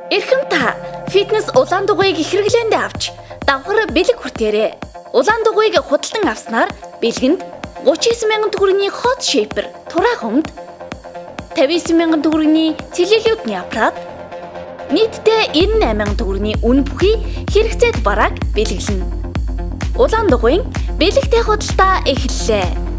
Эрхэм та фитнес улаан дугуйг хэрэглээндээ авч давхар бэлэг хүртээрэй. Улаан дугуйг худалдан авснаар бэлгэнд 39,000 төгрөгийн hot shaper тураах өмд, 59,000 төгрөгийн цэлэлүүдний аппарат, нийтдээ 98,000 төгрөгийн үн бүхий хэрэгцээд барааг бэлэглэнэ. Улаан дугуйн бэлэгтэй худалдаа эхэллээ.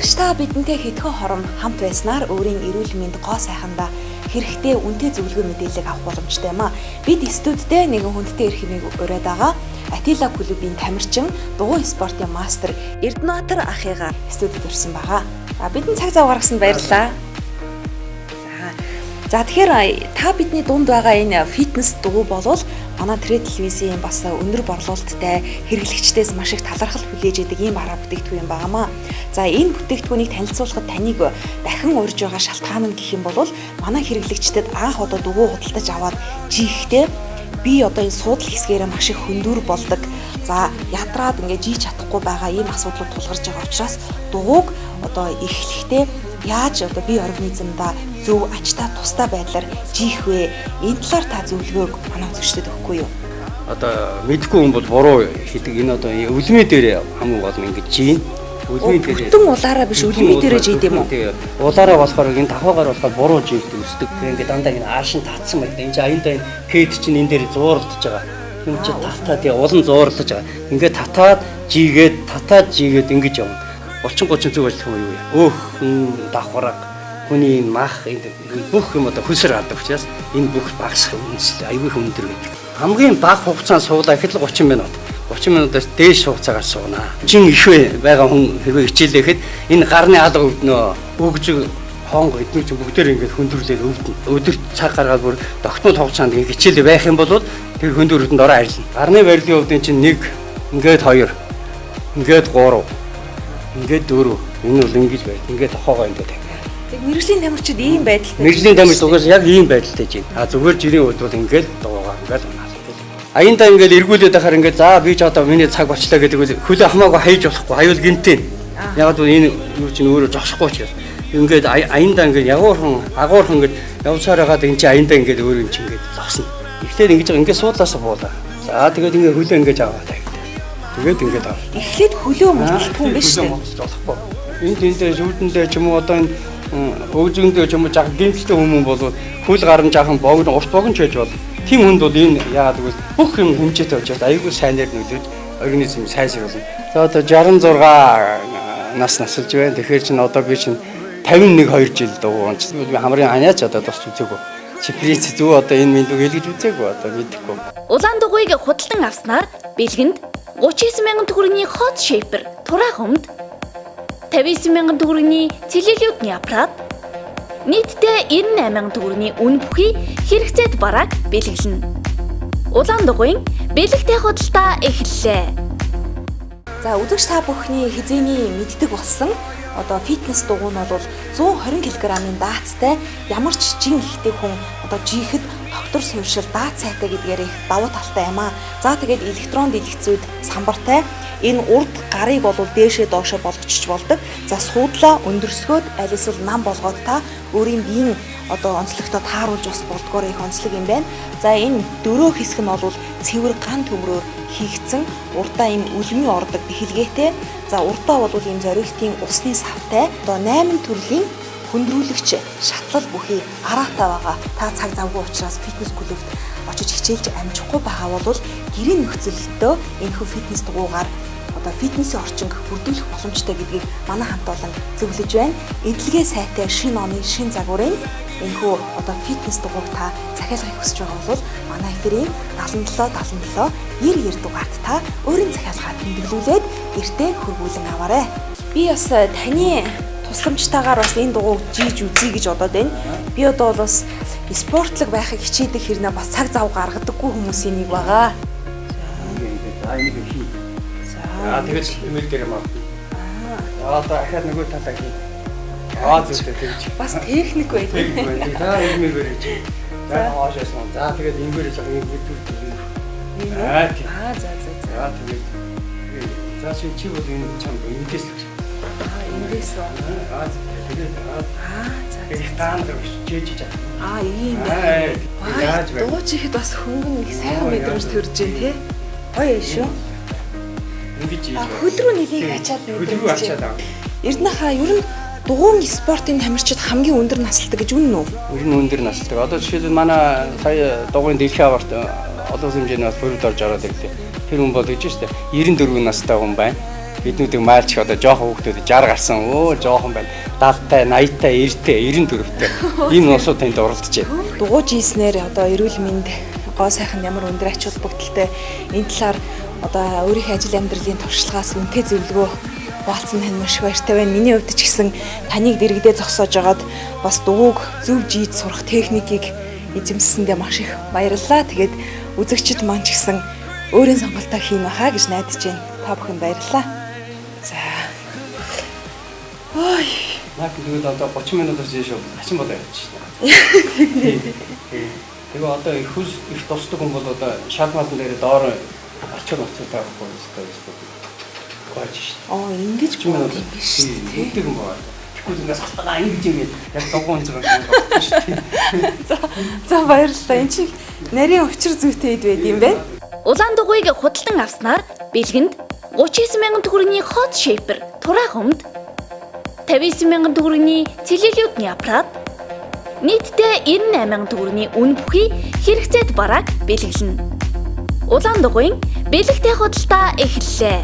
Үзэгч та бидэнтэй хэдхэн хором хамт байснаар өөрийн эрүүл мэнд гоо сайхандаа хэрэгтэй үнэтэй зөвлөгөө мэдээллийг авах боломжтой юм а. Бид студидтэй нэгэн хүндтэй эрх хэмээг уриад байгаа. Атила клубын тамирчин, дугуй спортын мастер Эрдэнэбаатар ахыгаа студид ирсэн байгаа. А бидэн цаг зав гаргасанд баярлалаа. За тэгэхээр та бидний дунд байгаа энэ фитнес дугуй болвол манай тред телевизийн бас өндөр борлуулалттай хэрэглэгчдээс маш их талархал хүлээж идэг ийм арга бүтээгдэхүүн юм байгаамаа. За энэ бүтээгдэхүүнийг танилцуулахад таныг дахин урьж байгаа шалтгаан нь гэх юм бол манай хэрэглэгчдэд анх одоо дугуй худалдаж аваад жийхтэй би одоо энэ суудал хэсгээрээ маш их хөндүр болдог. За ядраад ингээ жийж чадахгүй байгаа ийм асуудлууд тулгарч байгаа учраас дугуйг одоо эхлэхдээ яаж одоо бие организмдаа зөв ачтай тустай байдлаар жийх вэ? Энэ талаар та зөвлөгөөг манай үзэгчдэд өгөхгүй юу? Одоо мэдгүй хүн бол буруу хийдэг. Энэ одоо өлмийн дээр хамгийн гол нь ингэж жийн. Өлмийн дээр. Бүтэн улаараа биш өлмийн дээрээ жийд юм уу? Тэгээ улаараа болохоор энэ давхаагаар болохоор буруу жийд өсдөг. Тэгээ ингээд дандаа энэ ааш нь татсан байна. Энэ чинь аяндаа энэ кэт чинь энэ дээр зуурлаж байгаа. Юм чи татаа тэгээ улам зуурлаж байгаа. Ингээд татаад жийгээд татаад жийгээд ингэж явна. 30 30 зүг ажиллах юм юу вэ? Өөх давхарга хүний энэ мах энэ бүх юм одоо хөсөр гардаг учраас энэ бүх багасах үндэслэл аюул их өндөр байдаг. Хамгийн бага хугацаанд суулаа гэхэд л 30 минут. 30 минутаас дээш хугацаагаар суунаа. Чин их байгаа хүн хэрвээ хичээлээхэд энэ гарны алга өвднө. Өгж хонго эдгээр чинь бүгдээр ингээд хөндөрлөөр өвдөнө. Өдөрт цаг гаргаад бүр тогтмол хугацаанд ингээд хичээлээ байх юм бол тэр хөндөр өвдөнд ороо арилна. Гарны барилгын өвдөн чинь 1, ингээд 2, ингээд 3, ингээд 4. Энэ бол ингэж байд. Ингээд тохоогоо ингээд тавь. Тэг мэрэгжлийн тамирчид ийм байдалтай. Мэргэжлийн тамирч угаас яг ийм байдалтай жин. А зүгээр жирийн үед бол ингээд дуугаа ингээд унаал. Аяндаа ингээд эргүүлээд байхаар ингээд за би ч одоо миний цаг болчлаа гэдэг үл хөлөө хамаагүй хаяж болохгүй хаюул гинтэн. Яг бол энэ юу чинь өөрөө зогсохгүй учраас ингээд аяндаа ингээд ягуурхан агуурхан ингээд явсаар байгаад энэ чинь аяндаа ингээд өөрөө юм чинь ингээд зогсно. Эхлээд ингэж байгаа ингээд суудлаасаа буулаа. За тэгээд ингээд хөлөө ингээд аваа тавигдаа. Тэгээд ингээд аваа. Эхлээд хөлөө мулталгүй юм биш үү? Хөлөө болохгүй. Энд тэндээ шүүдэндээ ч юм уу одоо энэ өвзөндөө ч юм уу жаахан гэмтэлтэй хүмүүс бол хөл гар нь жаахан богино урт богино ч байж болно. Тийм хүнд бол энэ яагаад гэвэл бүх юм хэмжээтэй учраас аюулгүй сайнаар нөлөөж организм сайжруулна. За одоо 66 нас насалж байна. Тэгэхээр чинь одоо би чинь 51 2 жил дуу онцлог би хамрын ханаач одоо тусч үзээгүй. Чиприц зүг одоо энэ мэндүг хэлгэж үзээгүй одоо мэдэхгүй. Улаан дугуйг худалдан авснаар бэлгэнд 39,000 төгрөгийн hot shaper тураах өмд, 59,000 төгрөгийн цэлэлүүдний аппарат, нийтдээ 98,000 төгрөгийн үн бүхий хэрэгцээд барааг бэлэглэнэ. Улаан дугуйн бэлэгтэй худалдаа эхэллээ. За үзэгч та бүхний хэзээний мэддэг болсон одоо фитнес дугуй нь бол 120 кг-ын даацтай ямар ч жин ихтэй хүн одоо жихэд доктор суурьшил даац сайтай гэдгээр их давуу талтай юм аа. За тэгээд электрон дэлгэцүүд самбартай энэ урд гарыг бол дээшээ доошоо болгочих болдог. За суудлаа өндөрсгөөд аль эсвэл нам болгоод та өөрийн биеийн одоо онцлогтой тааруулж бас болдгоор их онцлог юм байна. За энэ дөрөө хэсэг нь бол цэвэр ган төмрөөр хийгдсэн урдаа ийм үлмийн ордог бэхэлгээтэй. За урдаа бол ийм зориултын усны савтай одоо 8 төрлийн хөндрүүлэгч шатлал бүхий араатай байгаа. Та цаг завгүй учраас фитнес клубт очиж хичээлж амжихгүй байгаа бол гэрийн нөхцөлдөө энэхүү фитнес дугуйгаар одоо фитнесийн орчинг бүрдүүлэх боломжтой гэдгийг манай хамт олон зөвлөж байна. Эдлэгээ сайтай шинэ оны шин загварын энэхүү одоо фитнес дугуйг та захиалгахыг хүсэж байгаа бол манай эфирийн 77 77 90 90 дугаарт та өөрийн захиалгаа тэмдэглүүлээд эртээ хөрвүүлэн аваарай. Би бас таны тусламжтайгаар бас энэ дугуйг жийж үзье гэж бодоод байна. Би одоо бол бас спортлог байхыг хичээдэг хэрнээ бас цаг зав гаргадаггүй хүмүүсийн нэг байгаа. За энийг хий. За тэгэл эмэл дээр маа. За одоо ахаад нөгөө талаа хий. Аа зүгтээ тэгж. Бас техник байдаг. Техник байдаг. За эмэл барьж. За хоошоос. За тэгээд эмгээр жоо ингэ дүр дүр. Аа тийм. Аа за за. За, тэгээд за чи бол энэ чам эндээс л. Аа, эндээс үү? Аа, тэгээд Аа, за. их даандар биш жижиж. Аа, ийм Аа, байна. яаж вэ? Дуу чихэд бас хөнгөн их сайхан мэдрэмж төрж байна тий. Гоё шүү. Ингэж хийж А хөл рүү нэлийг ачаад Хөл рүү мэдрэмж. ачаад аа. Эрдэнэ хаа ер нь дугуун спортын тамирчид хамгийн өндөр насалдаг гэж үнэн үү? Ер нь өндөр насалдаг. Одоо жишээлбэл манай сая дугуйн дэлхийн аварт олон улсын хэмжээний бас бүрд орж ороод ирлээ. Тэр хүн бол гэж штэ 94 настай хүн байна. Биднүүдийг майлчих одоо жоохон хүүхдүүд 60 гарсан. Өө жоохон байна. 70-тай, 80-тай, 90-тай, 94-тэй. Энэ улсууд тэнд оролдож байна. Дугуй жийснээр одоо эрүүл мэнд гоо сайхан ямар өндөр ач холбогдолтой энэ талаар одоо өөрийнхөө ажил амьдралын туршлагаас үнэтэй зөвлөгөө хуваалцсан тань маш их баяртай байна. Миний хувьд ч гэсэн таныг дэрэгдээ зогсоож агаад бас дугуйг зөв жийж сурах техникийг эзэмсэндээ маш их баярлалаа. Тэгээд үзэгчид маань ч гэсэн өөрийн сонголтоо хийнэ хаа гэж найдаж байна. Та бүхэнд баярлалаа. За. Ой. Наад тэгвэл одоо 30 минутаас жишээ хачин болоо явчих шээ. Тэгээ одоо их хүс их тусдаг хүн бол одоо шалмалан дээр доор алчуур ноцтой байхгүй ёстой ёстой. Гойж шээ. Оо, ингэж 30 минут юм биш үү? Тэгдэг юм байна. Тэгэхгүй ингээс хатгаа ингэж юм яг дугуй онцгой юм байна шүү дээ. За, за баярлалаа. Энд чинь нарийн учир зүйтэй ид байд юм байна. Улаан дугуйг худалдан авснаар бэлгэнд 39 мянган төгрөгийн hot shaper тураах өмд, 59 мянган төгрөгийн цэлэлүүдний аппарат, нийтдээ 98 мянган төгрөгийн үн бүхий хэрэгцээд барааг бэлэглэнэ. Улаан дугуйн бэлэгтэй худалдаа эхэллээ.